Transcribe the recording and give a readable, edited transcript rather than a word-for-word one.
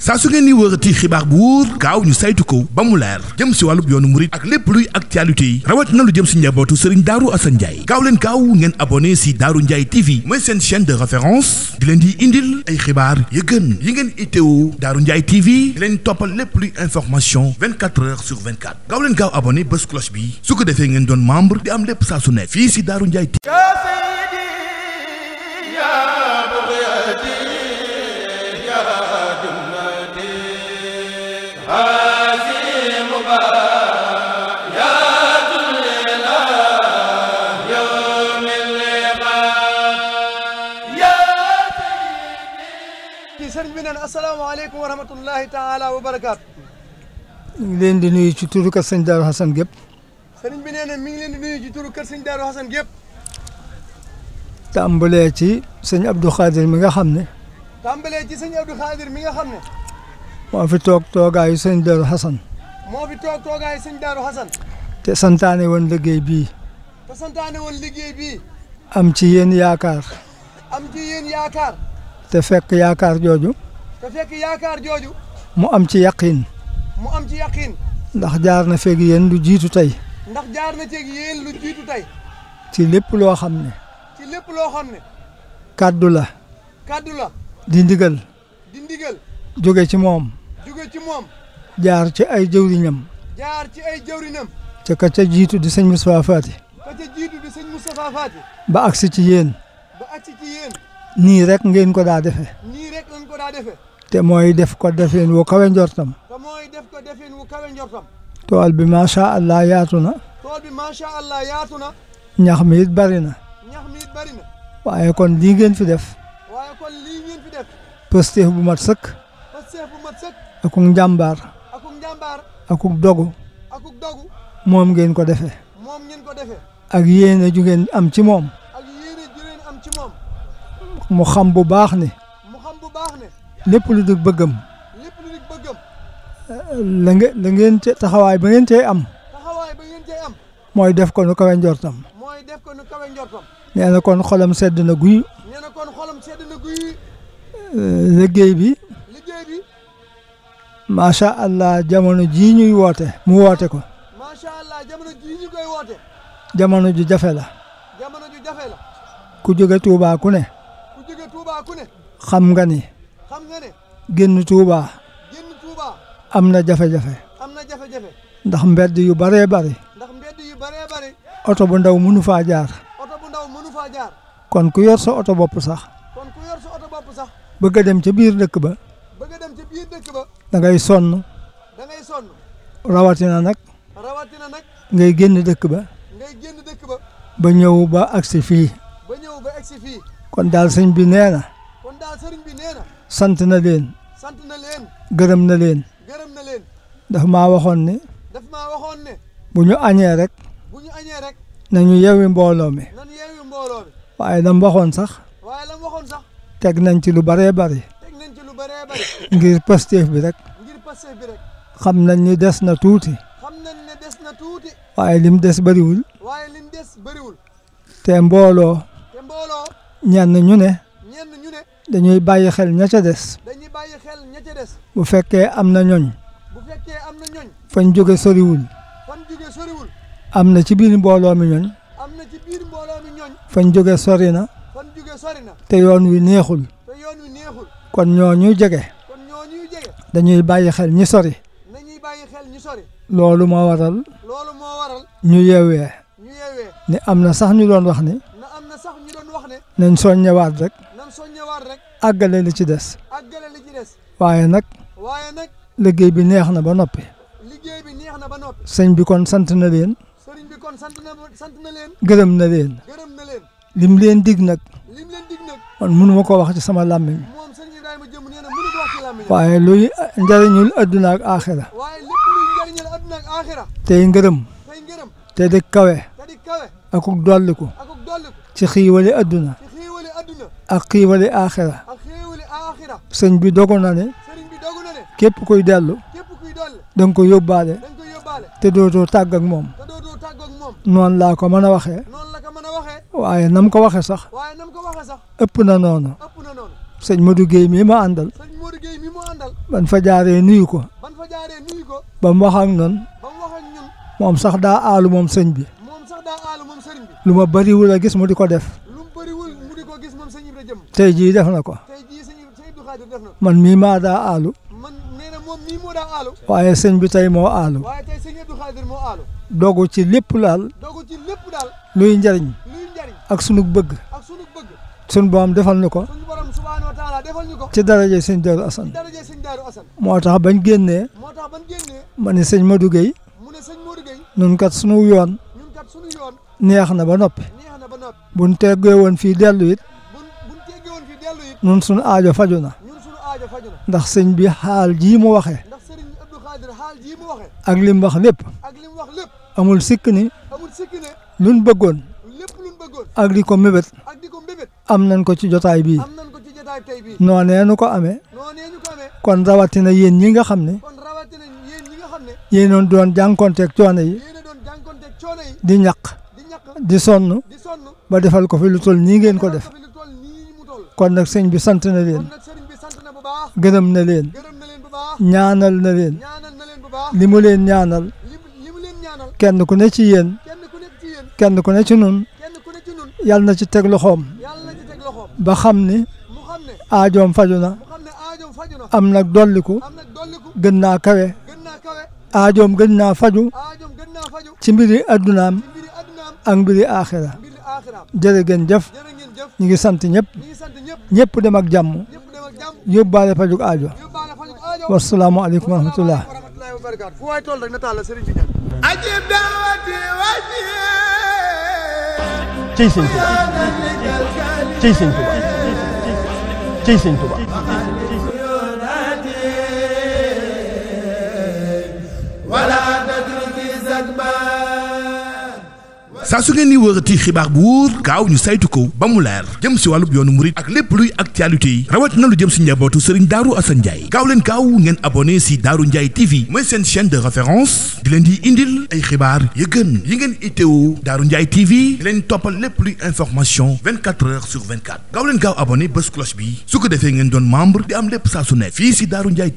saa su ngeen ni wërati xibaar bu wóor gaaw ñu saytu ko ba mu leer jëm si wàllub yoonu murit ak lépp luy actualité yi rawat na lu jëm si njabootu Serigne Darou Assane Ndiaye gaaw leen gaaw ngeen abonné si Darou Ndiaye TV mooy seen chaîne de référence di leen di indil ay xibaar yu gën yi ngeen itteewu Darou Ndiaye TV di leen toppal lépp luy information 24 heures sur 24 gaaw leen gaaw abonné bés cloche bi su ko defee ngeen doon membre di am lépp saa su ne fii si Darou Ndiaye TV. sëriñ bi neen asalaamaaleykum wa rahmatullahi taala wa barakaatu. ñu ngi leen di nuyu ci turu kër sëñ Darou Assane gépp. sëriñ bi nee na mi ngi leen di nuyu ci turu kër sëñ Darou Assane gépp. tàmbalee ci sëñ Abdou Khadir mi nga xam ne. tàmbalee ci sëñ Abdou Khadir mi nga xam ne. moo fi toog toogaayu sëñ Darou Assane. moo fi toog toogaayu sëñ Darou Assane. te santaane woon liggéey bii. te santaane woon liggéey bii. am ci yéen yaakaar. am ci yéen yaakaar. te fekk yaakaar jooju. te fekk yaakaar jooju. mu am ci yaqin. mu am ci yaqin. ndax jaar na feeg yéen lu jiitu tey. ndax jaar na feeg yéen lu jiitu tey. ci lépp loo xam ne. ci lépp loo xam ne. kaddu la. kaddu la. di ndigal. di ndigal. jóge ci moom. jóge ci moom. jaar ci ay jëwriñam. jaar ci ay jëwriñam. ca ka ca jiitu di sëñ Moustapha Fati. ka ca jiitu di sëñ Moustapha Fati. ba agsi ci yéen. ba agsi ci yéen. nii rek ngeen ko daa defee. nii rek lañ ko daa defee. te mooy def ko defeen wu kawe njortam. te mooy def ko defeen wu kawe njortam. tool bi macha allah yaatu na. tool bi macha allah yaatu na. ñax mi it bari na. ñax mi it bari na. waaye kon lii ngeen fi def. waaye kon lii ngeen fi def. pësteef bu mat sëkk. pësteef bu mat sëkk. akuk njàmbaar. akuk njàmbaar. akuk dogu. akuk dogu. moom ngeen ko defee. moom ngeen ko defee. ak yéene ju ngeen am ci moom. ak yéene ju ngeen am ci moom. mu xam bu baax ne. mu xam bu baax ne. lépp lu dul bëggam. lépp lu dul bëggam. la ngeen ca taxawaay ba ngeen cee am. taxawaay ba ngeen cee am. mooy def ko nu kawe njortam. mooy def ko nu kawe njortam. nee na kon xolam sedd na guy. nee na kon xolam sedd na guy. liggéey bi. liggéey bi. macha allah jamono jii ñuy woote. mu woote ko. macha allah jamono jii ñu koy woote. jamono ju jafe la. jamono ju jafe la. ku jóge Touba ku ne. ku jóge Touba ku ne. xam nga ni. xam nga ne. génn Touba. génn Touba. am na jafe-jafe. am na jafe-jafe. ndax mbedd yu baree bari. ndax mbedd yu baree bari. oto bu ndaw mënu faa jaar. oto bu ndaw mënu faa jaar. kon ku yor sa oto bopp sax. kon ku yor sa oto bopp sax. bëgg a dem ca biir dëkk ba. bëgg a dem ca biir dëkk ba. da ngay sonn. da ngay sonn. rawatina nag. rawatina nag. ngay génn dëkk ba. ngay génn dëkk ba. ba ñëw ba agsi fii. ba ñëw ba agsi fii. kon daal sëñ bi nee na. kon daal sëriñ bi nee na. sant na leen. sant na leen. gërëm na leen. gërëm na leen. dafa maa waxoon ne. daf maa waxoon ne. bu ñu añee rek. bu ñu añee rek. nañu yewi mbooloo mi. nan yeewi mbooloo mi. waaye lam waxoon sax. waaye lam waxoon sax. teg nañ ci lu baree bari. teg nañ ci lu baree bari. ngir Pastef bi rek. ngir Pastef bi rek. xam nañ ni des na tuuti. xam nañ ne des na tuuti. waaye lim des bariwul. waaye lim des bariwul. te mbooloo. te mbooloo. ñenn ñu ne. ñenn ñu ne. dañuy bàyyi xel ña ca des. dañuy bàyyi xel ña ca des. bu fekkee am na ñoñ. bu fekkee am na ñoñ. fañ jóge soriwul. fan jóge soriwul. am na ci biir mbooloo mi ñoñ. am na ci biir mbooloo mi ñoñ. fañ jóge sori na. fan jóge sori na. te yoon wi neexul. te yoon wi neexul. kon ñoo ñuy jege. kon ñoo ñuy jege. dañuy bàyyi xel ñi sori. nañuy bàyyi xel ñu sori. loolu moo waral. loolu moo waral. ñu yeewee. ñu yeewee. ne am na sax ñu doon wax ni. na am na sax ñu doon wax ne. nañ soññewaat rek. nan soññewaat rek. àggale li ci des. àggale li ci des. waaye nag. waaye nag. liggéey bi neex na ba noppi. liggéey bi neex na ba noppi. sëñ bi kon sant na leen. sëriñ bi kon sant na leen. gërëm na leen. gërëm na leen. lim leen dig nag. lim leen dig nag. man mënu ma ko wax ci sama làmmiñ. moom sëriñ Ibrahima jëm nee na mënu ko wax ci làmmiñ. waaye luy njariñul adduna ak aaxira. waaye lépp luy njariñal adduna ak aaxira. tey ngërëm. tey ngërëm. te di kawe. te di kawe. akuk dolliku. akuk dolliku. ci xiiwali adduna. ci xiiwali adduna. ak xiiwali aaxira. ak xiiwali aaxira. sëñ bi dogu na ne. sëriñ bi dogu na ne. képp kuy dellu. képp kuy dolli. da nga ko yóbbaale. da nga koy yóbbaale. te dootoo tàgg ak moom. te dootoo tàggoog moom. noonu laa ko mën a waxee. noonu la ko mën a waxee. waaye nam ko waxee sax. waaye nam ko waxee sax. ëpp na noonu. ëpp na noonu. sëñ Modou Guèye mii ma àndal sëñ Modou Guèye mi mu àndal ban fa jaaree nuyu ko ban fa jaaree nuyu ko ba mu wax ak noonu ba mu wax ak ñun moom sax daa aalu moom sëñ bi moom sax daa aalu moom sëriñ bi lu ma bëriwul a gis mu di ko def lu mu bëriwul mu di ko gis moom sëñ Ibra jëm tey jii def na ko tey jii sëñ Abdou Khadir def na man mii maa daa aalu man nee na moom mii moo daa aalu waaye sëñ bi tey moo aalu waaye tey sëñ Abdou Khadir moo aalu dogu ci lépp laal dogu ci lépp daal luy njariñ luy njariñ ak sunu bëgg ak sunu bëgg sunu borom defal ñu ko suñu borom subhaanahu wa taala defal ñu ko ci daraje sëñ Daaru Asan ci daraje sëñ Daaru Asan moo tax bañ génnee moo tax ban génnee ma ne sëñ Modou Guèye mu ne sëñ Modou Guèye nun kat sunu yoon ñun kat sunu yoon neex na ba noppi neex na ba noppi buñ teggee woon fii dellu it buñ teggee woon fii dellu it nun sunu aajo faju na ñun sunu aajo faju na ndax sëñ bi xaal jii mu waxee ndax sëriñ Abdou Khadir xaal jii mu waxee ak lim wax lépp ak li mu wax lépp amul sikk ni amul sikki ne luñ bëggoon lépp luñ bëggoon ak di ko mébét ak di ko mbébét am nañ ko ci jotaay bii am nañ ko ci jotaay tey bii noonee nu ko amee noonee ñu ko amee kon rawatina yéen ñi nga xam ne kon rawatina yéen ñi nga xam ne yéenoon doon jànkonteeg coono yi yéen a doon jànkonteeg coono yi di ñaq di ñàkk di sonn di sonn ba defal ko fi lu toll nii ngeen ko def fi lu toll nii mu toll kon nag sëñ bi sant na leen kon nag sëriñ bi sant na bu baax gërëm na leen gërëm na leen bu baax ñaanal na leen ñaanal na leen bu baax li mu leen ñaanal li mu leen ñaanal kenn ku ne ci yéen kenn ku nekk ci yéen kenn ku ne ci nun kenn ku ne ci nun yàlla na ci teg loxoom yàlla na ci teg loxoom ba xam ni mu xam ne aajoom faju na mu xam ne aajoom faju na am nag dolliku am nag dolliku gën naa kawe gën naa kawe aajoom gën naa faju aajoom gën naa faju ci mbiri addunaam ci mbiri addunaam ak mbiri aaxira mbiri aaxiraam jërë ngeen jëf jërë ngeen jëf ñu ngi sant ñëpp ñu ngi sant ñëpp ñëpp dem ak jàmm ñëpp dem ak jàmm yóbbaale fajug aajo yóbbaale faju aajo wasalaamu aleykum wa rahmatullah wa rahmatullahi wa barakaatu fu waay toll rek na taal la sëriñ bi ñaan ajib daawati waji cey sëñ Tuba cey sëñ Tuba cey sëñ Tuba saa su ngeen di wërati xibaar bu wóor gaaw ñu saytu ko ba mu leer jëm si wàllub yoonu murit ak lépp luy actualité yi rawat na lu jëm si njabootu Serigne Darou Assane Ndiaye gaaw leen gaaw ngeen abonné si Darou Ndiaye TV mooy seen chaîne de référence di leen di indil ay xibaar yu gën yi ngeen itteewu Darou Ndiaye TV di leen toppal lépp luy information 24 heures sur 24 gaaw leen gaaw abonné bés cloche bi su ko defee ngeen doon membre di am lépp saa su nekk fii si Darou Ndiaye